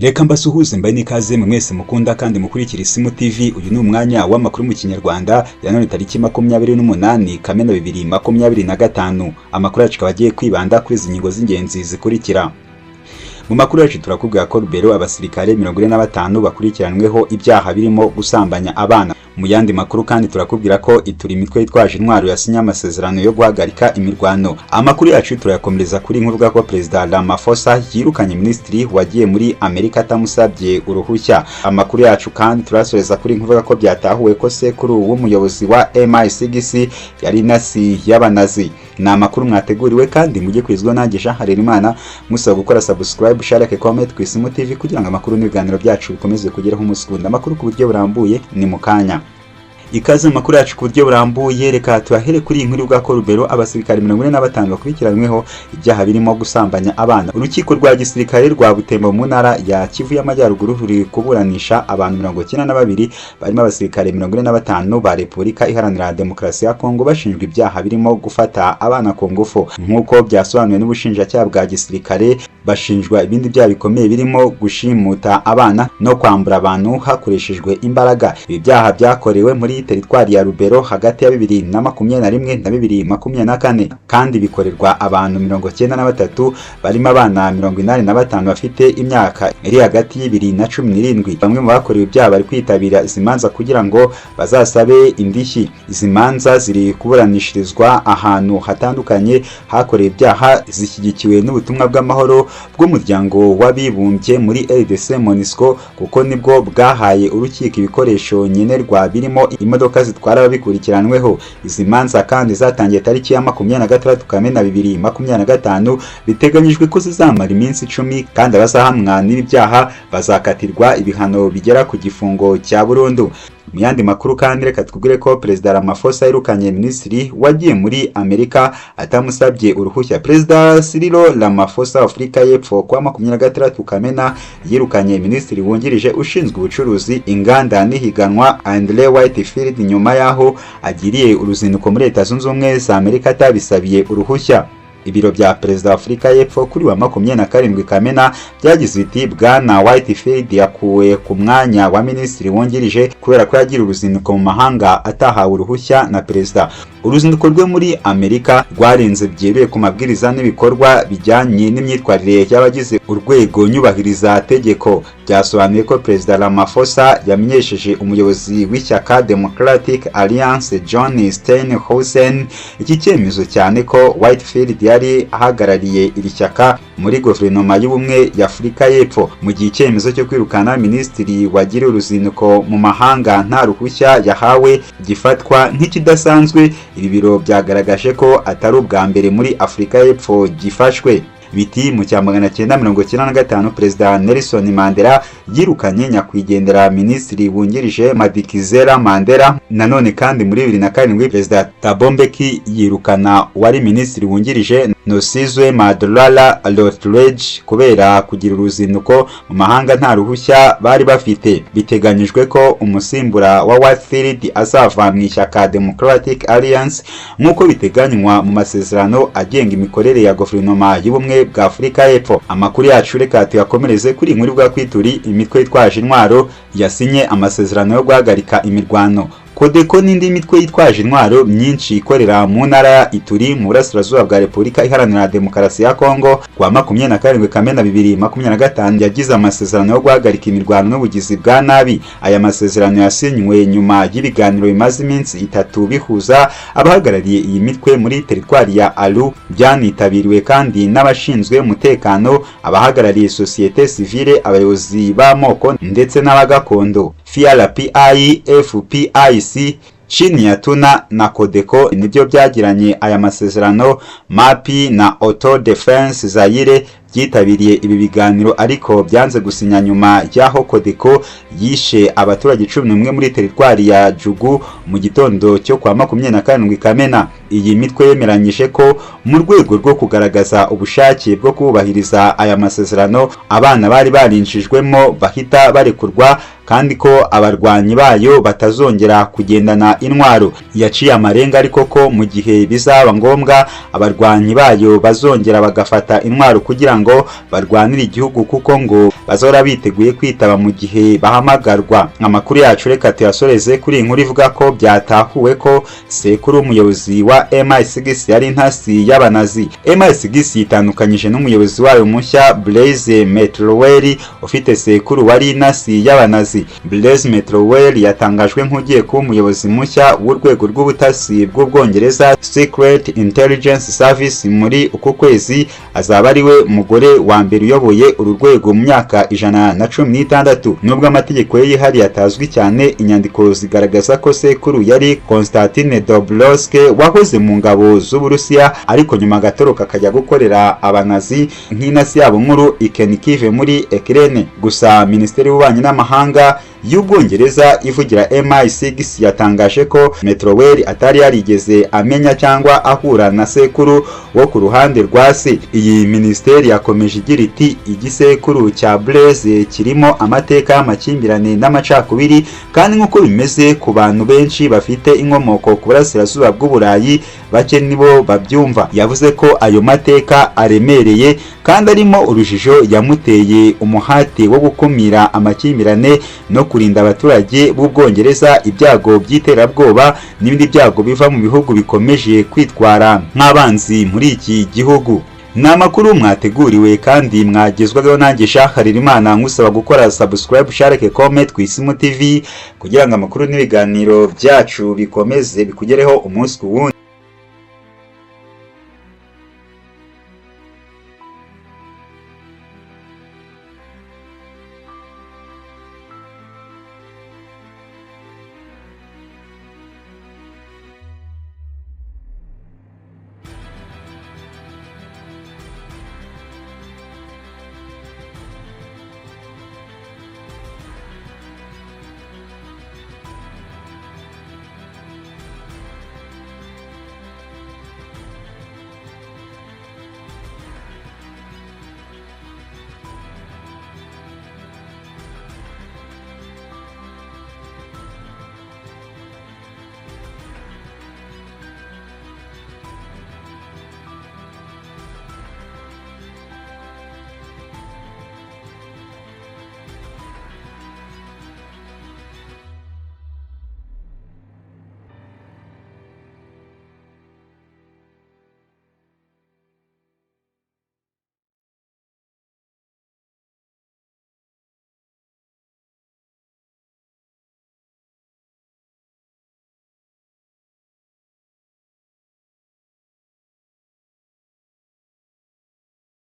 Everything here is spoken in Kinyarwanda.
Reka mbasuhuze, mbahe n'ikaze mwe mwese mukunda kandi mukurikira Isimu TV. Uyu ni umwanya w'amakuru mu Kinyarwanda ya none, tariki 28 Kamena 2025. Amakuru yacu akaba agiye kwibanda kuri izi ngingo z'ingenzi zikurikira. Mu makuru yacu turakubwira ko Rubero abasirikare 45 bakurikiranweho ibyaha birimo gusambanya abana. Mu yandi makuru kandi turakubwira ko Ituri imitwe yitwaje intwaro yasinye amasezerano yo guhagarika imirwano. Amakuru yacu turayakomereza kuri inkuru ko Perezida Ramaphosa yirukanye minisitiri wagiye muri Amerika atamusabye uruhushya. Amakuru yacu kandi turasoreza kuri inkuru ko byatahuwe ko sekuru w'umuyobozi wa MI6 yari nasi y'abanazi. Ni amakuru mwateguriwe kandi mujye kwizwa nanjye Jean Harerimana, musaba gukora subscribe, share, comment ku Isimu TV kugira ngo amakuru n'ibiganiro byacu bikomeze kugeraho umunsi ku. Amakuru ku buryo burambuye ni mu kanya. Ikaze mu makuru yacu ku buryo burambuye. Reka tubahere kuri iyi nkuru bwa ko Rubero abasirikare 45 bakurikiranyweho ibyaha birimo gusambanya abana. Urukiko rwa gisirikare rwa Butembo mu ntara ya Kivu y'Amajyaruguru ruri kuburanisha abantu 92, barimo abasirikare 45 ba Repubulika Iharanira Demokarasi ya Kongo, bashinjwa ibyaha birimo gufata abana ku ngufu. Nk'uko byasobanuwe n'ubushinjacyaha bwa gisirikare, bashinjwa ibindi byaha bikomeye birimo gushimuta abana no kwambura abantu hakoreshejwe imbaraga. Ibi byaha byakorewe muri teritwari ya Rubero hagati ya 2021 na 2024, kandi bikorerwa abantu 93, barimo abana 85 bafite imyaka iri hagati y'2 na 17. Bamwe mu bakorewe ibyaha bari kwitabira izi manza kugira ngo bazasabe indishyi. Izi manza ziri kuburanishirizwa ahantu hatandukanye hakorewe ibyaha, zishyigikiwe n'ubutumwa bw'amahoro bw'Umuryango w'Abibumbye muri RDC, MONUSCO, kuko nibwo bwahaye urukiko ibikoresho nkenerwa birimo imodoka zitwara ababikurikiranweho. Izi manza kandi zatangiye tariki ya 26 Kamena 2025, biteganyijwe ko zizamara iminsi 10, kandi abazahamwa n'ibi byaha bazakatirwa ibihano bigera ku gifungo cya burundu. Mu yandi makuru kandi, reka twubwire ko Perezida Ramaphosa yirukanye minisitiri wagiye muri Amerika atamusabye uruhushya. Perezida Cyril Ramaphosa wa Afurika y'Epfo kuwa 26 Kamena yirukanye minisitiri wungirije ushinzwe ubucuruzi, inganda n'ihiganwa, Andre Whitefield, nyuma y'aho agiriye uruzinduko muri Leta Zunze Ubumwe za Amerika atabisabiye uruhushya. Ibiro bya perezida wa Afurika y'Epfo kuri wa 27 Kamena byagize biti: "Bwana Whitefield yakuwe ku mwanya wa minisitiri wungirije kubera ko yagira uruzinduko mu mahanga atahawe uruhushya na perezida. Uruzinduko rwe muri Amerika rwarenze byeruye ku mabwiriza n'ibikorwa bijyanye n'imyitwarire y'abagize urwego nyubahiriza tegeko." Byasobanuye ko Perezida Ramaphosa yamenyesheje umuyobozi w'ishyaka Democratic Alliance, John Steenhuisen, iki cyemezo, cyane ko Whitefield yari ahagarariye iri shyaka muri guverinoma y'ubumwe y'Afurika y'Epfo. Mu gihe icyemezo cyo kwirukana minisitiri wagiriye uruzinduko mu mahanga nta ruhushya yahawe gifatwa nk'ikidasanzwe, ibi biro byagaragaje ko atari ubwa mbere muri Afurika y'Epfo gifashwe. Biti mu cya 995 Perezida Nelson Mandela yirukanye nyakwigendera minisitiri wungirije Madikizela Mandela. Nanone kandi muri 2007 Perezida Thabo Mbeki yirukana wari minisitiri wungirije Nosizwe Madlala Routledge kubera kugira uruzinduko mu mahanga nta ruhushya bari bafite. Biteganyijwe ko umusimbura wa Whitefield azava mu ishyaka Democratic Alliance, nk'uko biteganywa mu masezerano agenga imikorere ya guverinoma y'ubumwe bwa Afurika y'Epfo. Amakuru yacu reka tuyakomereze kuri inkuru bwa ko Ituri imitwe yitwaje intwaro yasinye amasezerano yo guhagarika imirwano. Kodeko n'indi mitwe yitwaje intwaro myinshi ikorera mu ntara ya Ituri mu burasirazuba bwa Repubulika Iharanira Demokarasi ya Kongo, kuwa 27 Kamena 2025 yagize amasezerano yo guhagarika imirwano n'ubugizi bwa nabi. Aya masezerano yasinywe nyuma y'ibiganiro bimaze iminsi 3 bihuza abahagarariye iyi mitwe muri teritwari ya Aru. Byanitabiriwe kandi n'abashinzwe umutekano, abahagarariye sosiyete sivile, abayobozi b'amoko ndetse n'abagakondo. FRPI, FPIC, Chiniatuna na Kodeko nibyo byagiranye aya masezerano. MAPI na Auto Defense Zaire byitabiriye ibi biganiro, ariko byanze gusinya nyuma y'aho Kodeko yishe abaturage 11 muri teritwari ya Jugu mu gitondo cyo kwa 27 Kamena. Iyi mitwe yemeranyije ko mu rwego rwo kugaragaza ubushake bwo kubahiriza aya masezerano, abana bari barinjijwemo bahita barekurwa. kandi ko abarwanyi bayo batazongera kugendana intwaro. Yaciye amarenga ariko ko mu gihe bizaba ngombwa, abarwanyi bayo bazongera bagafata intwaro kugira ngo barwanire igihugu, kuko ngo bazahora biteguye kwitaba mu gihe bahamagarwa. Amakuru yacu reka tuyasoreze kuri iyi nkuru ivuga ko byatahuwe ko sekuru umuyobozi wa MI6 yari intasi y'Abanazi. MI6 yitandukanyije n'umuyobozi wayo mushya, Blaise Metreweli, ufite sekuru wari intasi y'Abanazi. Blaise Metreweli yatangajwe nk'ugiye kuba umuyobozi mushya w'urwego rw'ubutasi bw'Ubwongereza, Secret Intelligence Service, muri uku kwezi. Azaba ari we mugore wa mbere uyoboye uru rwego mu myaka 116. Nubwo amategeko ye yihariye atazwi cyane, inyandiko zigaragaza ko sekuru yari Konstantin Dobroske, wahoze mu ngabo z'Uburusiya, ariko nyuma agatoroka akajya gukorera Abanazi nk'intasi yabo nkuru i Kharkiv muri Ukraine. Gusa Minisiteri y'Ububanyi n'Amahanga y'Ubwongereza ivugira MI6 yatangaje ko Metreweli atari yarigeze amenya cyangwa ahura na sekuru wo ku ruhande rwa se. Iyi minisiteri yakomeje igira iti: "Igisekuru cya Blaise kirimo amateka y'amakimbirane n'amacakubiri, kandi nk'uko bimeze ku bantu benshi bafite inkomoko ku burasirazuba bw'Uburayi, bake nibo babyumva." Yavuze ko ayo mateka aremereye kandi arimo urujijo yamuteye umuhate wo gukumira amakimbirane no kurinda abaturage b'Ubwongereza ibyago by'iterabwoba n'ibindi byago biva mu bihugu bikomeje kwitwara nk'abanzi muri iki gihugu. Ni amakuru mwateguriwe kandi mwagezwagaho nanjye Harerimana. Nkusaba gukora subscribe, share, comment ku Isimu TV kugira ngo amakuru n'ibiganiro byacu bikomeze bikugereho umunsi ku wundi.